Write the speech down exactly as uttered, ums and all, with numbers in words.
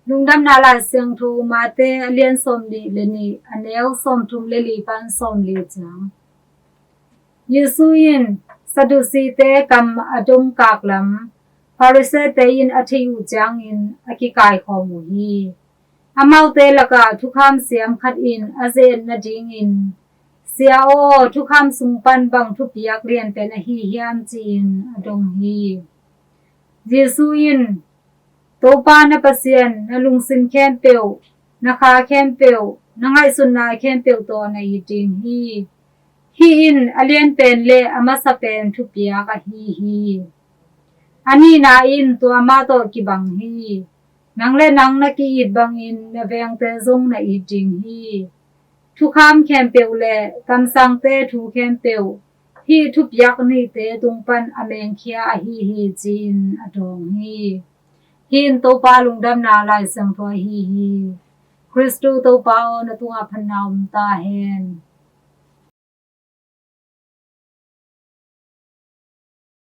Lungdamna Lai Siangtho Mate a lian sawmnih le nih, a neu sawmthum le li pan sawmli ciang. Jesu in Sadducee-te kam a dongkak lam Pharisee-te in a theih uh ciangin a kikaikhawm uh hi. Amaute lakah thukham siam khat in a ze-et nadingin, "Sia aw, thukham sung pan bang thupiak lianpen ahi hiam?" ci-in a dong hi. Jesu in, "Topa na Pasian na lungsim khempeuh, na kha khempeuh, na ngaihsutna khempeuh tawh na it ding hi. Hih in a lianpen le a masa pen thupiak ahi hi. A nihna in tua mah tawh kibang hi. Nang le nang na ki-it bangin na vengte zong na it ding hi. Thukham khempeuh le kamsangte thu khempeuh hih thupiak nihte tung pan a mengkhia ahi hi," ci-in a dawng hi. Hih in Topa Lungdamna Lai Siangtho ahi hi. Khristu Topa aw, na tungah phatna om ta hen.